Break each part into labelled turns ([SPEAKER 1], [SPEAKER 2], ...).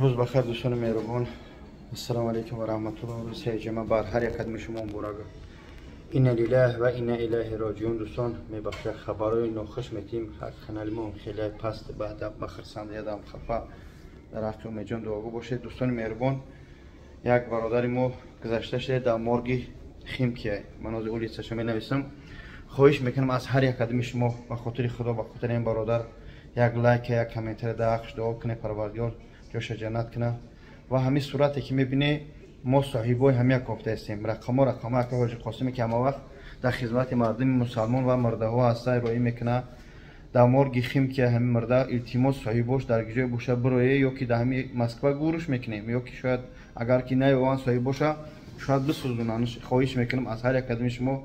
[SPEAKER 1] Рӯз бахайр, дӯстони меҳрубон. Ассалому алайкум ва раҳматуллоҳ. Рӯзи ҷумъа бар ҳар як қадами шумо муборак. Инна лиллаҳ ва инна илайҳи роҷиун. Дӯстон, мебахшед, хабарҳои нохуш метиҳем. Канали мо хеле паст, ба хурсандиядам хафа. Дар ҳаққи Умедҷон дуогӯ бошед. Дӯстони меҳрубон, як бародари мо гузашта шуда дар морги Химкия. Ман ҳозир улицаша менависам. Хоҳиш мекунам аз ҳар як қадами шумо, ба хотири Худо, ба хотири ин бародар як лайк, як комментария, дар ҳаққаш дуо кунед, Парвардигор ҷоша ҷаннат кунад. Ва ҳамин сурате ки мебинед, мо соҳибои ҳамия кофта ҳастем. Рақамҳо рақамҳо ака Ҳоҷи Қосиме, ки ҳама вақт дар хизмати мардуми мусалмон ва мурдаҳо ҳаста, роӣ мекунад. Дар морги Химкия ҳамин мурда, илтимос, соҳибош дар ҷое боша, бироe, ё ки дар ҳамин Москва гӯрш мекунем, ё ки шояд агар ки наёванд соҳибоша, шояд бисӯзонанд. Хоҳиш мекунам аз ҳар як қадами шумо,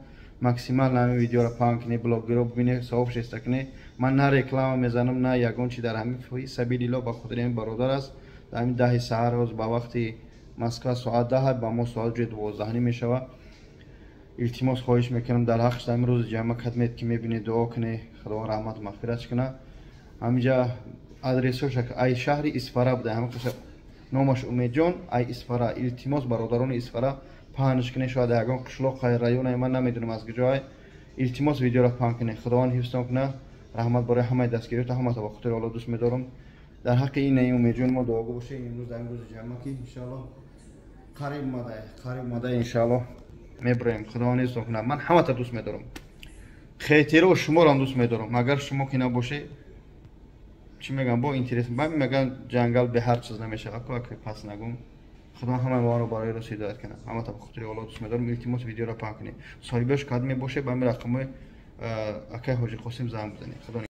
[SPEAKER 1] максимально ҳамин видеоро паҳн кунед, блогерро бибинед, савоб шеста кунед. Ман на реклама мезанам, на ягон чи, дар ҳамин сабилилло, ба хотири ҳамин бародар аст. Дар ҳамин 10-и саҳар, ҳоз ба вақти Москва соат 10, ба мо соат ҷои 12:30 мешавад. Илтимос, хоҳиш мекунам, дар ҳаққаш дар ҳамин рӯзи ҷамъа кадмед ки мебинед, дуо кунед, Худованд раҳмат мағфиратш кунад. Ҳаминҷа адресош ай шаҳри Исфара буда, ҳамин номаш Умедҷон, ай Исфара. Илтимос, бародарони Исфара, паҳнш кунед, шояд ягон қишлоқ, районе, ман намедонам аз куҷое. Илтимос, видеоро паҳн кунед. Худованд ҳифзтон кунад. Раҳмат барои ҳамаи дастгириёта, ҳамата ба хотири Аллоҳ дӯст медорам. Дар ҳаққи ин Умедҷон мо дуогӯ бошед имрӯз, дар ин рӯзи ҷамъа, ки иншоаллоҳ қариб омада, қариб омада, иншоаллоҳ мебироем. Худованд ҳифзтон кунад. Ман ҳамата дӯст медорам, хетеро шуморо дӯст медорам. Агар шумо ки набошед, чӣ мегӯям, бо интерес мегӯям, ҷангал бе ҳар чиз намешавад. Пас нагум, Худо ҳамаи моро барои рост ҳидоят кунад. Ҳамата ба хотири Аллоҳ дӯст медорам. Илтимос, видеоро паҳн кунед. Соҳибаш кад мебошед, ба ҳамин рақамҳои акаи Ҳоҷи Қосим занг бизанед. Худо.